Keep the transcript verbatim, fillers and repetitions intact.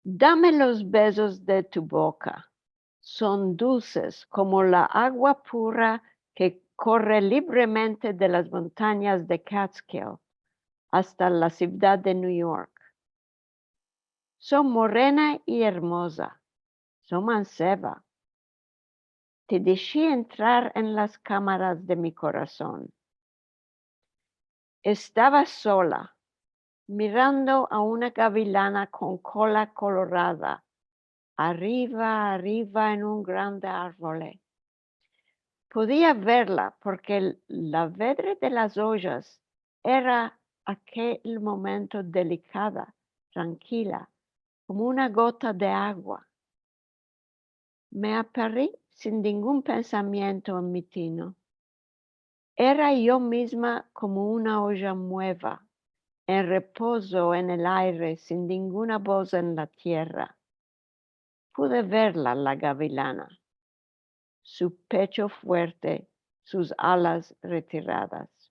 Dame los bezos de tu boka. Son dulses komo la agua pura ke korre libremente de las montanyas de Catskill asta la sivdad de New York. So morena i ermoza. So manseva. Te deshi entrar en las kamaras de mi korason. Estava sola, mirando a una gavilana kon kola kolorada, arriva, arriva en un grande arvole. Podia verla porke la vedre de las ojas era akel momento delikada, trankila, komo una gota de agua. Me apari sin ningun pensamiento en mi tino. Era yo mizma komo una oja mueva, en repozo en el aire, sin ninguna boz en la tierra. Pude verla, la gavilana, su pecho fuerte, sus alas retiradas.